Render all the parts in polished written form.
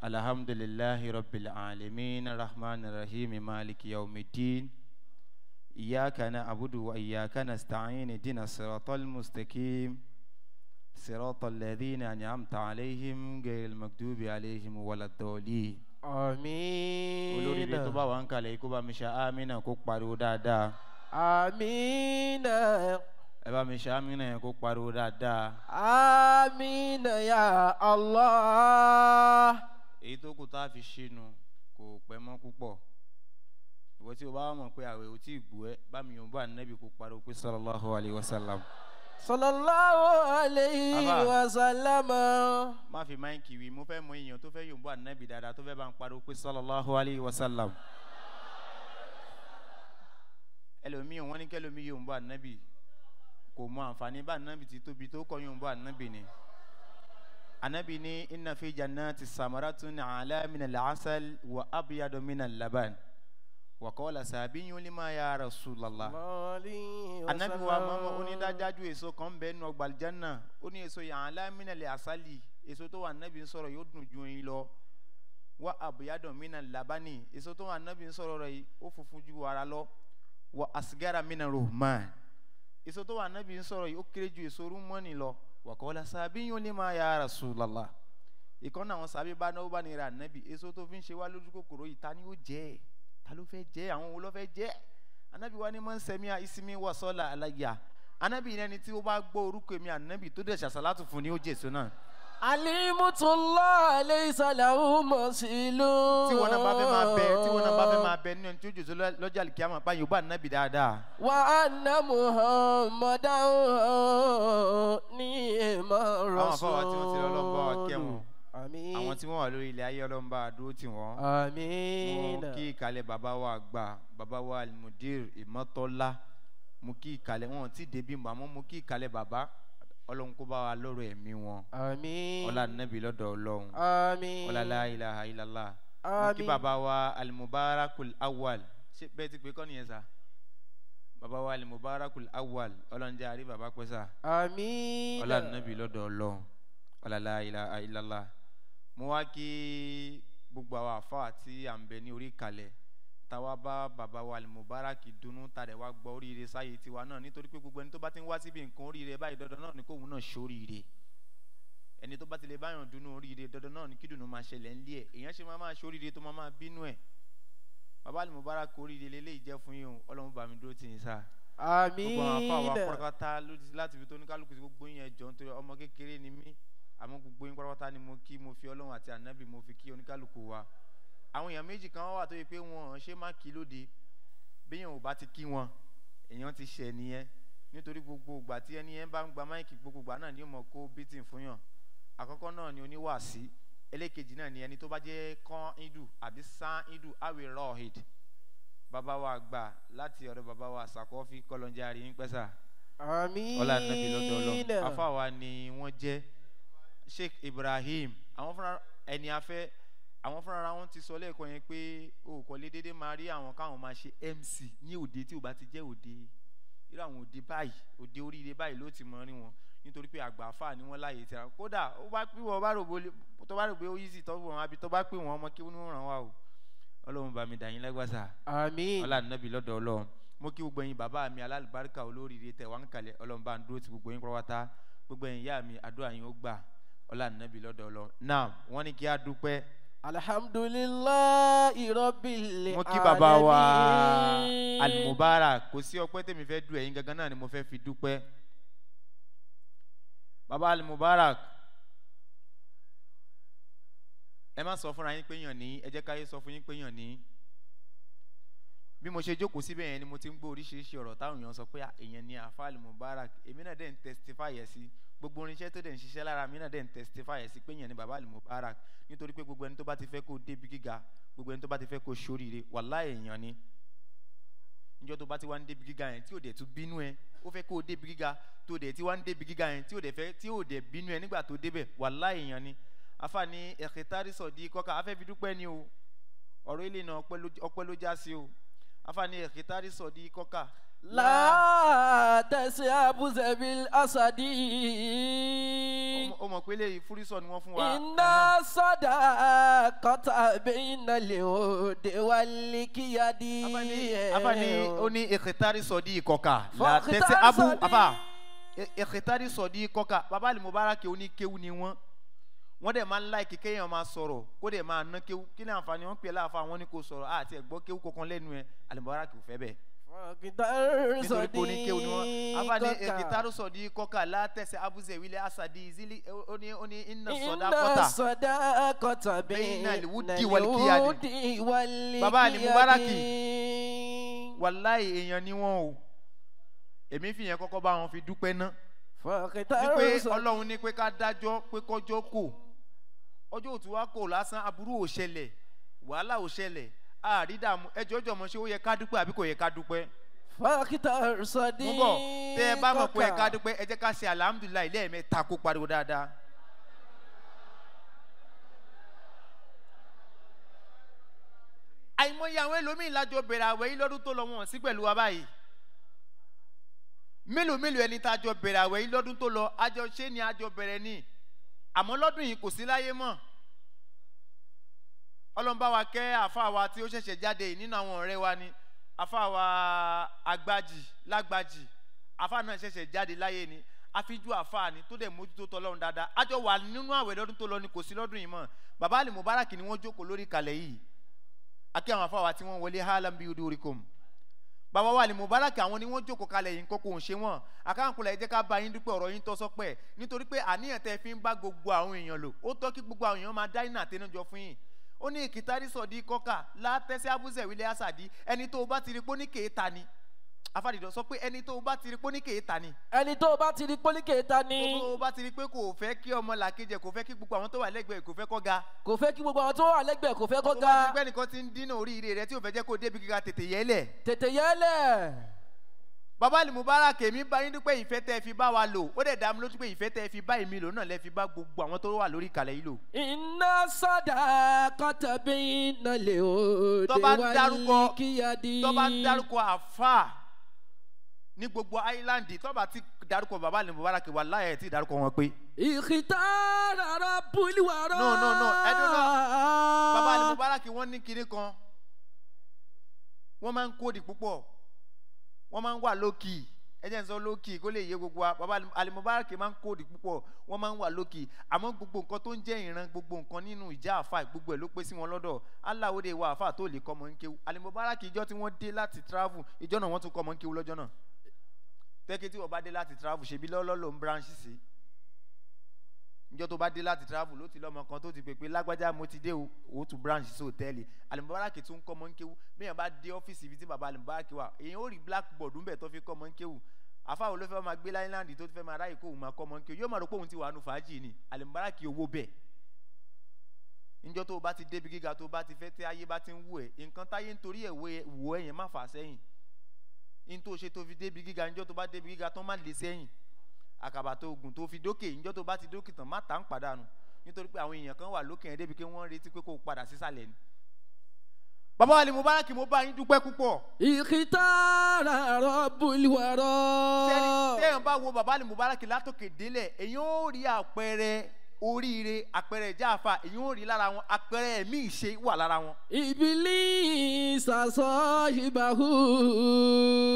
Alhamdulillahi rabbil alamin arrahmanir rahim maliki yawmiddin iyyaka na'budu wa iyyaka nasta'in ihdina siratal mustaqim siratal ladhina an'amta alayhim ghayril maghdubi alayhim waladdallin. Àmín. Olóríire tó bá wà ń kalẹ̀ kó bá mi ṣe àmínà kó pariwo dáadáa. Àmín. Ẹ bá mi ṣe àmínà yẹn kó pariwo dáadáa. Àmín ya Allah. Èyí tó kù tá a fi ṣínu kò pẹ́ mọ́ púpọ̀. Ìwọ tí o bá mọ̀ pé àwẹ̀ ò tí ì gbó ẹ bá mi yòǹbó ànábì kó pariwo pé sallallahu alayhi wa sallam. Sallallahu alayhi wa sallam. Má fi máìkì wí, mo fẹ́ mọ èèyàn tó fẹ́ yòǹbó ànábì dáadáa tó fẹ́ bá ń pariwo pé sallallahu alayhi wa sallam. Ẹlòmíì wọ́n ní kẹlòmíì yòǹbó ànábì kò mọ àǹfààní bá ànábì ti tóbi tó kọ́ yòǹbó ànábì ni. Ànábì ní inna fi jannati samaratun ala minal asal wa abyadu minal laban. Wa qala sabiyyun lima ya Rasulallah. Ànábì wa mama ó ní dájájú èso kan bẹ́ẹ̀ nù ọgbà àlìjánà ó ní èso ala minal asali èso tó wà ànábì ń sọ̀rọ̀ yóò dùn ju oyin lọ. Wa abyadu minal labani èso tó wà ànábì ń sọ̀rọ̀ rẹ̀ ó funfun ju wàrà lọ. Wa asgara minar ruhman èso tó wà ànábì ń sọ̀rọ̀ yìí ó kéré ju èso rúmọ́nì lọ. Wa qala sabiyyun lima ya Rasulallah. Ìkan náà àwọn sàbí bá náwó bá nira ànábì èso tó fi ń ṣe wá lójú kòkòrò yìí ta ni ó jẹ́ ẹ̀ ta ló fẹ́ jẹ́ àwọn wo ló fẹ́ jẹ́. Ànábì wa ni man sami'a ismi wa salla alayya. Ànábì ní ẹni tí ó bá gbọ́ orúkọ èmi ànábì tó dẹ̀ ṣàṣàlátù fún ni ó jẹ́ èso náà. Alimutullah laysa lahu masilun. Tí wọn náà bá fẹ́ máa bẹ tí wọn náà bá fẹ́ máa bẹ nínú ẹni tí ó jòjò lọ́jọ́ àlìkíyàmá báyìí ó bá ànábì dáadáa. Wa anna Muhammadan ni'ma rasul. Àwọn afọwọ́ tí wọ́n ti lọ lọ́n bá wa kẹ́ wọn. Àmín. Àwọn tí wọ́n wà lórí ilẹ̀ ayé Ọlọ́run bá wa dúró tì wọ́n. Àmín. Mo kí ìkàlẹ̀ bàbá wa àgbà bàbá wa Almudir Ìmọ́tọ́lá mo kí ìkàlẹ̀ wọn tí débi mọ́ àmọ́ mo kí ìkàlẹ̀ bàbá Ọlọ́run kó bá wa lọ́rọ̀ ẹ̀mí wọn. Àmín. Ọlá nàbí lọ́dọ̀ Ọlọ́run. Àmín. Ọlá la ilaha illallah. Mo kí bàbá wa Almubarakul Awwal ṣé bẹ́ẹ̀ ti pé kọ́ nìyẹn sá. Bàbá wa Almubarakul Awwal Ọlọ́run jẹ́ àrí bàbá pẹ́ sá. Àmín. Ọlá nàbí lọ́dọ̀ Ọlọ́run. Ọlá la ilaha illallah. Mo wá kí gbogbo àwọn àfáà tí à ń bẹ ní orí ìkàlẹ̀ táwa bá bàbá wa Almubaraki dunnú ta dẹ̀ wá gbọ́ oríire sáyé tiwa náà nítorí pé gbogbo ẹni tó bá ti ń wá síbi nǹkan oríire báyìí dandan náà ni kóun náà ṣoríire. Ẹni tó bá ti lè báyàn dunnú oríire dandan náà ni kí dùnnú máa ṣẹlẹ̀ ńlé ẹ̀. Èèyàn ṣe máa máa ṣoríire tó máa máa bínú ẹ̀. Bàbá Almubaraki oríire leléyìí jẹ́ fún yín o, Ọlọ́run bá mi dúró tì yín sá. Àmín. Gbogbo àwọn àfáà wa pátápátá láti fi tó ní kálukú sí gbogbo yín ẹjọ́ nítorí ọmọ kékeré ni mí àmọ́ gbogbo yín pátápátá ni mo kí mo fi Ọlọ́run àti ànábì mo fi kí oníkálukú wa. Àwọn èèyàn méjì kan wà tó yẹ pé wọn ṣe má kí lóde béèyàn ò bá ti kí wọn èèyàn ti ṣẹ̀ nìyẹn nítorí gbogbo ìgbà tí ẹni yẹn bá ń gba máìkì gbogbo ìgbà náà ni ó mọ̀ kó bítìn fún yàn. Àkọ́kọ́ náà ni oníwàásí ẹlẹ́kejì náà ni ẹni tó bá jẹ́ kán idu àbí sán idu àwẹ̀ rọ́ọ̀hìd. Bàbá wa gbà láti ọ̀dọ̀ bàbá wa Sàkọ́fí kọ́lọ́njẹ́ àríyìn pẹ́sà. Àmín. Ọlá nàbí lọ́dọ̀ Ọlọ́run. Àfáà wa ni wọ́n jẹ́ Sheikh Ibrahim àwọn fúnra ẹni afẹ́ àwọn fúnra wọn ti sọ lẹ́ẹ̀kan yẹn pé o kò lè déédéé máa rí àwọn káwọn máa ṣe MC ní òde tí ò bá ti jẹ́ òde irú àwọn òde báyìí òde oríire báyìí ló ti mọ rí wọn nítorí pé àgbà àfáà ni wọ́n láàyè tira kódà ó bá pè wọ́n bá rò tó bá rò pé ó yí sí tọ́ wọn àbí tó bá pè wọ́n ọmọ kí wọ́n ràn wá o Ọlọ́run bá mi dà yín lágbàsà. Àmín. Ọlá nàbí lọ́dọ̀ Ọlọ́run. Mo kí gbogbo ẹ̀yin bàbá mi alálùbáríkà olóríire tẹ̀ wá ń kalẹ̀ Ọlọ́run bá ń dúró ti gbogbo yín pátá gbogbo ẹ̀yin ìyá mi àdúrà yín ó gbà ọlá nàbí lọ́dọ̀ Ọlọ́run. Náà wọ́n ní kí á dúpẹ́. Alhamdulillahi rabbil alamin. Mo kí bàbá wa Almubarak kò sí ọpẹ́ tèmi fẹ́ du ẹ̀yin gangan náà ni mo fẹ́ fi dúpẹ́. Bàbá Almubarak ẹ má sọ fúnra yín pé yàn ní ẹ jẹ́ káyé sọ fún yín pé yàn ní. Bí mo ṣe jókòó síbẹ̀ yẹn ni mo ti ń gbọ́ oríṣiríṣi ọ̀rọ̀ táwọn èèyàn sọ pé èèyàn ni àfáà Almubarak èmi náà dẹ̀ ń testify ẹ̀ sí gbogbo irinṣẹ́ tó dẹ̀ ń ṣiṣẹ́ lára mi náà dẹ̀ ń testify ẹ̀ sí pé èèyàn ni bàbá Almubarak nítorí pé gbogbo ẹni tó bá ti fẹ́ kó débi gíga gbogbo ẹni tó bá ti fẹ́ kó ṣoríire wàláhì èèyàn ni. Níjọ́ tó bá ti wá ń débi gíga yẹn tí ò dẹ̀ tún bínú ẹ ó fẹ́ kó débi gíga tó dẹ̀ ti wá ń débi gíga yẹn tí ò dẹ̀ fẹ́ tí ò dẹ̀ bínú ẹ nígbà tó débẹ̀ wàláhì èèyàn ni. Afa ni ẹ̀kẹ́tàrí sọ̀dí kọ́ka afẹ́ fi dúpẹ́ ni o ọ̀rọ̀ ilé náà ọpẹ́ ló já sí o. Afa ni ẹ̀kẹ́tàrí sọ̀dí kọ́ka لا تسياب ذوي الأسد. Ó mọ̀ pé eléyìí fúrísọ̀ ni wọ́n fún wa. إن الصداقة بين الهود والكيد. Afani ó ní ìkìtárì sọ̀dí ìkọ̀kà la tẹ́sẹ̀ abu afa ìkìtárì sọ̀dí ìkọ̀kà. Bàbá Al-Mubarak ó ní kéwú ni wọ́n dẹ̀ máa ń láìkí kéèyàn máa sọ̀rọ̀ kó dẹ̀ máa ná kéwú. Kí ni àǹfààní wọn pè é láàfa wọn ní kò sọ̀rọ̀ àti ẹ̀gbọ́ kéwú kankan lẹ́nu ẹ̀. Al-Mubarak ò fẹ́ bẹ́ẹ̀ nítorí pé oníkéwú ni wọ́n. Afani ìkìtárì sọ̀dí ìkọ̀kà la tẹ́sẹ̀ abu zewile asadi zili ó ní iná sọ̀dá kọ́tà bẹ́ẹ̀nà wúdi wàlíkíyàdì. Bàbá Al-Mubarak wàláì èèyàn ni wọ́n o. Èmi fi yẹn kọ́kọ́ bá wọn fi dúpẹ́ ná ní pé Ọlọ́run ní pé ká dájọ́ pé kọjọ́ kò ọjọ́ òtún wa kò lásán, aburú ò ṣẹlẹ̀, wàhálà ò ṣẹlẹ̀, àrídàmú. Ẹjọ́ jọmọ ṣé ó yẹ ká dúpẹ́ àbí kò yẹ ká dúpẹ́? Mú bọ̀ tẹ́ ẹ bá mọ̀ pé ẹ ká dúpẹ́, ẹ jẹ́ ká ṣe alhamdulilayi lẹ́ẹ̀mẹ́ta kó pariwo dáadáa. Àìmọye àwọn ẹlòmíín lájọ bẹ̀rẹ̀ àwẹ̀ yìí lọ́dún tó lọ wọn sí pẹ̀lú wa báyìí. Mélòó mélòó ẹni tá a jọ bẹ̀rẹ̀ àwẹ̀ yìí lọ́dún tó lọ, àjọ ṣé ni àjọ bẹ̀rẹ̀ ni, àmọ́ lọ́dún yìí kò sí láyé mọ́. Ọlọ́run bá wa kẹ́ àfa wa tí ó ṣẹ̀ṣẹ̀ jáde yìí nínú àwọn ọ̀rẹ́ wa ni àfa wa Àgbàjì Lágbàjì, àfa náà ṣẹ̀ṣẹ̀ jáde láyé ni, àfijú àfa ni tó dẹ̀ mójútó tọlọ́run dáadáa. Àjọ wà nínú àwẹ̀ lọ́dún tó lọ ni kò sí lọ́dún yìí mọ́. Bàbá Al-Mubarak ni wọ́n jókòó lórí kalẹ̀ yìí. Akẹ́ àwọn àfa wa tí wọ́n wọlé haalam bí udurikum. Bàbá wa Al-Mubarak àwọn ni wọ́n jókòó kalẹ̀ yìí, nǹkan kò ń ṣe wọ́n. Akáǹkulẹ̀ ẹ jẹ́ ká bá yín dúpẹ́, ọ̀rọ̀ yín tọ́ sọ́pẹ́, nítorí pé àníyàn tẹ́ fi ń bá gbogbo àwọn èèyàn lò ó tọ́ kí gbogbo àwọn èèyàn máa dá iná àtẹnujọ fún yín. Ó ní ìkìtárì sọ̀dí kọ́kà látẹ́sí abúzẹ̀ wílé àsàdí. Ẹni tó o bá ti rí pé ó ní kéèta ni. Afádìdọ̀ sọ pé ẹni tó o bá ti rí pé ó ní kéèta ni. Ẹni tó o bá ti rí pé ó ní kéèta ni. Tó o bá ti rí pé kò fẹ́ kí ọmọ làkejì kò fẹ́ kí gbogbo àwọn tó wà lẹ́gbẹ̀ẹ́ kò fẹ́ kó ga. Kò fẹ́ kí gbogbo àwọn tó wà lẹ́gbẹ̀ẹ́ kò fẹ́ kó ga. Tó bá ti pẹ́ nìkan ti ń dínà oríire rẹ tí ò fẹ́ jẹ́ kó débi gíga, tètè yẹ́lẹ̀. Tètè yẹ́lẹ̀. Bàbá Al-Mubarak èmi bá yín dúpẹ́ ìfẹ́ tẹ́ fi bá wa lò, ó dẹ̀ dá mi lójú pé ìfẹ́ tẹ́ fi bá èmi lò náà lẹ́ fi bá gbogbo àwọn tó wà lórí ìkàlẹ̀ yìí lò. Inna sadaqata bayna al-hudi wal-qiyadi. Tó bá ń dárúkọ àfà ní gbogbo áìláńdì, tó bá ti dárúkọ Bàbá Al-Mubarak wallahi ẹ̀ tí dárúkọ wọn pé. Ikhtara rabbul wara. No ẹdun náà Bàbá Al-Mubarak wọ́n ní kinní kan, wọ́n máa ń kóòdì púpọ̀, wọ́n máa ń wà lókì. Ẹ jẹ́ n sọ lókì kó lè yé gbogbo wa. Bàbá Al-Mubarak máa ń kóòdì púpọ̀, wọ́n máa ń wà lókì. Àmọ́ gbogbo nǹkan tó ń jẹ́ ìran, gbogbo nǹkan nínú ìjà àfà gbogbo ẹ̀ ló pé sí wọn lọ́dọ̀. Aláwòde wa àfà tó lè kọ́ ọmọ ń kéwú. Al-Mubarak ìjọ tí wọ́n dé láti travel, ìjọ náà wọ́n tún kọ́ ọmọ ń kéwú lọ́jọ́ náà. Tẹ́kí tí wọ́n bá dé láti travel ṣebí lọ́lọ́ ló ń branch sí. Ìjọ tó bá dé láti travel ló ti lọ́mọ kan tó ti pè pé lágbájá mo ti dé o, ó tún branch sí hòtẹ́ẹ̀lì. Al-Mubarak tún kọ́ ọmọ ń kéwú. Bí èèyàn bá dé ọ́fíìsì ibi tí bàbá Al-Mubarak wà, èèyàn ó rí blackboard ńbẹ̀ tó fi kọ́ ọmọ ń kéwú. Àfáà wo ló fẹ́ máa gbé láìláńdì tó fẹ́ máa ráyè kó òun máa kọ́ ọmọ ń kéwú, yóò máa rò pé òun ti wà nù fàájì ni. Al-Mubarak owó bẹ́ẹ̀. Níjọ́ tó o bá ti débi gíga, tó o bá ti fẹ́ tí ayé bá ti ń wù ẹ́, nǹkan táyé nítorí ẹ̀ wò ẹ́ yẹn má fà sẹ́yìn. Ní tó ṣe tó fi débi gíga, níjọ́ tó bá débi gíga tán má lè sẹ́yìn. Àkàbà tó gùn tó fi dókè, níjọ́ tó bá ti dókè tán má tà ń padànù, nítorí pé àwọn èèyàn kan wà lókè yẹn débi pé wọ́n ń retí pé kó o padà sísàlẹ̀ ni. Bàbá wa Al-Mubarak mo bá yín dúpẹ́ púpọ̀. Ikhtara rabbul wara. Sẹ́ni téèyàn bá wo Bàbá Al-Mubarak látòkè délẹ̀, èyàn ó rí àpẹẹrẹ oríire, àpẹẹrẹ ìjà àfà, èyàn ó rí lára wọn, àpẹẹrẹ ẹ̀mí ìṣe wà lára wọn. Ibilisa sahibahu.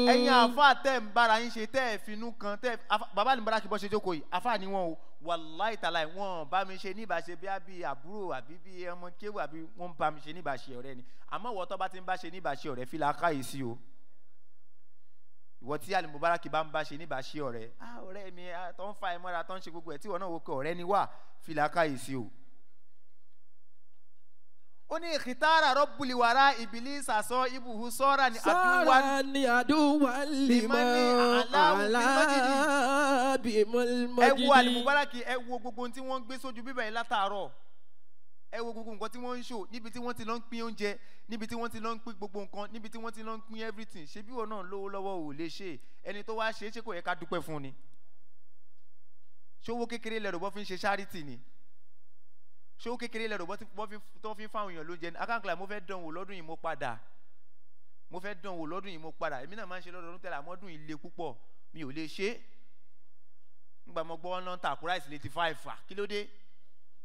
Ẹ̀yin àfà tẹ́ ń bára yín ṣe, tẹ́ ẹ̀ finú kan, tẹ́ Bàbá Al-Mubarak bọ́ ṣe jókòó yìí, àfà ni wọ́n o, wàláì tàláì wọ́n bá mi ṣe níbàṣe bí àbí àbúrò àbí bí ọmọ kéwù àbí wọ́n bá mi ṣe níbàṣe ọ̀rẹ́ ni. Àmọ́ ìwọ tó bá ti ń bá ṣe níbàṣe ọ̀rẹ́ fi làákàyè sí o. Ìwọ tí Al-Mubarak bá ń bá ṣe níbàṣe ọ̀rẹ́, ọ̀rẹ́ mi tó ń fa ẹ mọ́ra tó ń ṣe gbogbo ẹ̀ tí ìwọ náà wò pé ọ̀rẹ́ ni wà, fi làákàyè sí o. Ó ní ìkìtàrà rọ́bùlì wàrà ìbílísà sọ ibùhù sọ́ra ní àdúwà ní àdúwà limọ́ aláàbìmọ́jìdì. Ẹ wo Al-Mubarak, ẹ wo gbogbo ohun tí wọ́n ń gbé sójú bíbẹ̀ yìí látàárọ̀. Ẹ wo gbogbo nǹkan tí wọ́n ń ṣò, níbi tí wọ́n ti lọ ń pín oúnjẹ, níbi tí wọ́n ti lọ ń pín gbogbo nǹkan, níbi tí wọ́n ti lọ ń pín everything. Ṣé bí wọn náà lówó lọ́wọ́ ò lè ṣe? Ẹni tó wá ṣe é ṣe kò yẹ ká dúpẹ́ fún ni. Ṣówó kékeré lẹ́rù bọ́ fi ń ṣe charity ni? Ṣówó kékeré lẹ́rù bọ́ tó fi ń fáwọn èèyàn lóúnjẹ ni? Akáǹkìlà mo fẹ́ dán wò lọ́dún yìí, mo padà. Mo fẹ́ dán wò lọ́dún yìí, mo padà. Èmi náà máa ń ṣe lọ́dọọdún tẹ́lẹ̀, àmọ́ ọdún yìí le púpọ̀, mi ò lè ṣe é. Nígbà mo gbọ́ wọn náà ta àkúrà ìsìlẹ̀ ti fa ìfà, kí ló dé?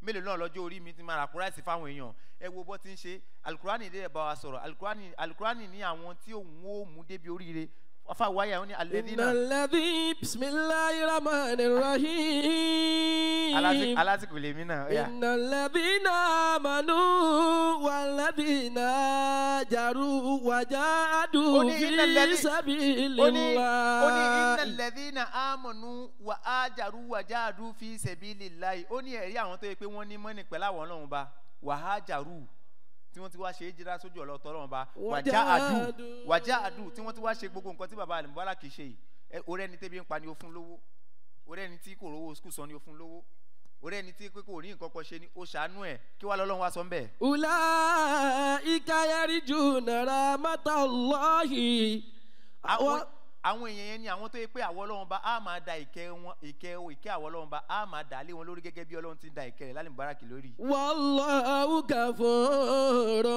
Mélòó náà lọ́jọ́ orí mi ti máa ra àkúrà ìsì fáwọn èèyàn? Ẹ wo bó ti ń ṣe. Alukurani dé bá wa sọ̀rọ̀. Alukurani ní àwọn tí òun ó mú débi oríire. Afa wáyà ó ní alladhina. Innalladhi bismillahir rahmanir rahim. Alásìkò lèmi náà. Innalladhina amanu walladhina hajaru wajahadu fi sabilillah. Ó ní innalladhina amanu wa hajaru wajahadu fi sabilillah. Ó ní ẹ̀rí àwọn tó yẹ pé wọ́n ní mọ́nì pẹ̀lú àwọn Ọlọ́run ba wa hajaru, tí wọ́n ti wá ṣe é jìrá sójú ọ̀lọ́ tọ́lọ́run ba wàjá àdù tí wọ́n ti wá ṣe gbogbo nǹkan tí bàbá Al-Mubarak kì í ṣe yìí. Orí ẹni tẹ́bi ń pa ni ó fún lówó, orí ẹni tí kò rówó skul san ni ó fún lówó, orí ẹni tí kò rí nǹkan kan ṣe ni ó ṣàánú ẹ̀. Kí wàá lọ́lọ́run wá sọ ń bẹ̀. Ulaika yarjuna rahmatallahi. Àwọn èèyàn yẹn ni àwọn tó yẹ pé àwọn Ọlọ́run bá á máa da ìkẹ́ wọn, ìkẹ́ àwọn Ọlọ́run bá á máa dà lé wọn lórí gẹ́gẹ́ bí Ọlọ́run ti ń da ìkẹ́ rẹ̀ l'Al-Mubarak lórí. Wallahu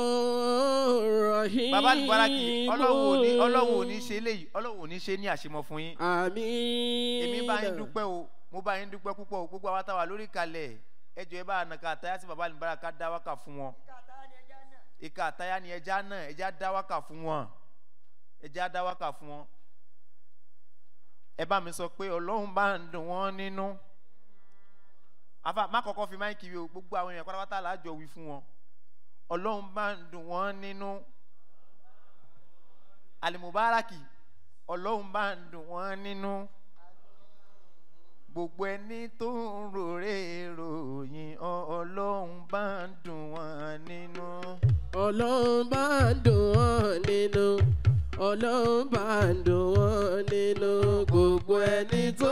ghafurur rahim. Bàbá Al-Mubarak, Ọlọ́run ò ní ṣe eléyìí, Ọlọ́run ò ní ṣe ní àṣemọ fún yín. Àmín. Èmi bá yín dúpẹ́ o, mo bá yín dúpẹ́ púpọ̀ o. Gbogbo àwa táwa lórí kalẹ̀, ẹ jọ̀ọ́ ẹ bá nàka àtayá sí bàbá Al-Mubarak ká dá wákà fún wọn. Ìka àtayá ni ẹja náà, ẹja dá wákà fún wọn. Ẹja dá wákà fún wọn. Ẹ bá mi sọ pé Ọlọ́run bá ń dùn wọ́n nínú. Afa má kọ́kọ́ fi máìkì wí o, gbogbo àwọn èèyàn pátápátá làájọ wí fún wọn. Ọlọ́run bá ń dùn wọ́n nínú. Al-Mubaraki, Ọlọ́run bá ń dùn wọ́n nínú. Gbogbo ẹni tó ń rorè ròyìn, Ọlọ́run bá ń dùn wọ́n nínú. Ọlọ́run bá ń dùn wọ́n nínú. Ọlọ́run bá ń dùn wọ́n nínú. Gbogbo ẹni tó ń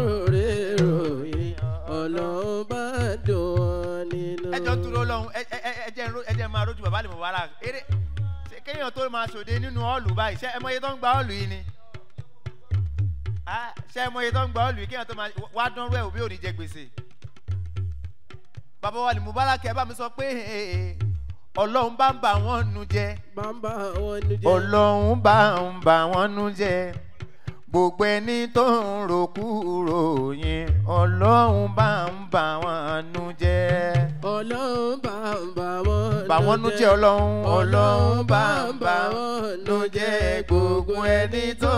rorè ròyìn, Ọlọ́run bá ń dùn wọ́n nínú. Ẹ jọ dúró lọ́hùn, ẹ jẹ́ máa rójú bàbá Al-Mubarak. Eré kéèyàn tó máa ṣòde nínú ọ̀lù báyìí, ṣé ẹ mọ iye tó ń gba ọ̀lù yìí ni? Ṣé ẹ mọ iye tó ń gba ọ̀lù yìí? Kéèyàn tó máa wá dánrú ẹ̀ òbí ò ní jẹ gbèsè. Bàbá wa Al-Mubarak, ẹ bá mi sọ pé Ọlọ́run bá ń bà wọ́n nu jẹ́. Ọlọ́run bá ń bà wọ́n nu jẹ́. Gbogbo ẹni tó ń ròkú ròyìn, Ọlọ́run bá ń bà wọ́n nu jẹ́. Ọlọ́run bá ń bà wọ́n nu jẹ́. Ọlọ́run Ọlọ́run bá ń bà wọ́n nu jẹ́. Gbogbo ẹni tó ń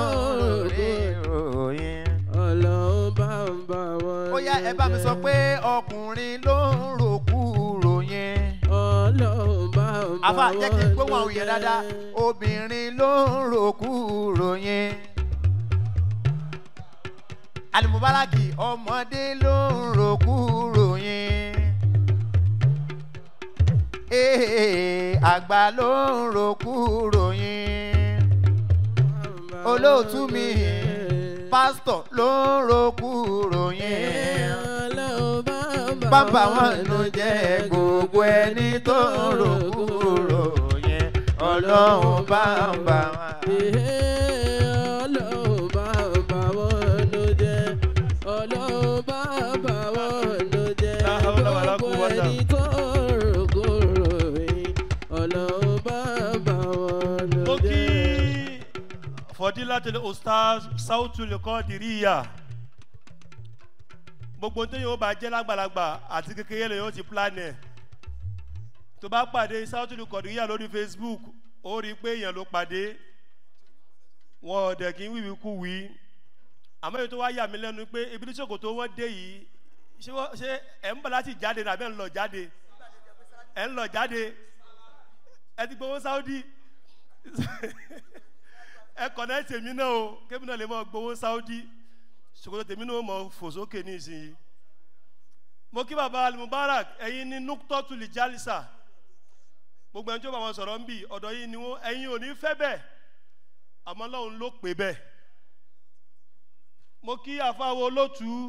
ròkú ròyìn, Ọlọ́run bá ń bà wọ́n nu jẹ́. Ó yá, ẹ bá mi sọ pé ọkùnrin ló ń ròkú ròyìn. Ọlọ́run bá ń bà Àfà jẹ́ kí n gbóhùn wọ́n àwọn nu èèyàn dáadáa. jẹ́. Obìnrin ló ń ròkú ròyìn. Al-Mubaraki, ọmọdé ló ń ròkú ròyìn. Àgbà ló ń ròkú ròyìn. Olóòtú mi, pásítọ̀ ló ń ròkú ròyìn. Bàbá wọn ló jẹ́ gbogbo ẹni tó ń ròkú ròyìn. Ọlọ́run bá ń bà wọ́n. Ọlọ́run bá ń bà wọ́n ló jẹ́. Ọlọ́run bá ń bà wọ́n ló jẹ́. La hawla wala Gbogbo quwwata. ẹni tó ń ròkú ròyìn, Ọlọ́run bá ń bà wọ́n ló Mo kí jẹ́. Fadilatul Ustaz Sautul Qadiriyya. Gbogbo tó yóò bá jẹ́ lágbàlagbà àti kékeré lè yóò ti plan ẹ̀. Tó bá pàdé Sautul Qadiriyya lórí Facebook, ó rí i pé èèyàn ló pàdé. Wọn ò dẹ̀ kí ń wíwí kú wí. Àmọ́ èyí tó wá yà mí lẹ́nu pé ibi tí ṣòkòtò wọn dé yìí, ṣé ẹ̀ ń bọ̀ láti jáde nàbí ẹ̀ ń lọ jáde? Ẹ̀ ń lọ jáde. Ẹ ti gbowó Saudi. Ẹ kọ̀nẹ́tì èmi náà o, kébì náà lè mọ gbowó Saudi. Ṣòkòtò tèmi náà mọ fò sókè ní ìsinyìí. Mo kí bàbá Al-Mubarak, ẹ̀yin ní Nuqtatul Jalsa. Gbogbo ẹni tó bá wọn sọ̀rọ̀ ń bì, ọ̀dọ̀ yìí ni wọ́n, ẹ̀yin ò ní fẹ́ bẹ́ẹ̀, àmọ́ Ọlọ́run ló pè bẹ́ẹ̀. Mo kí àfáwọn olótùú.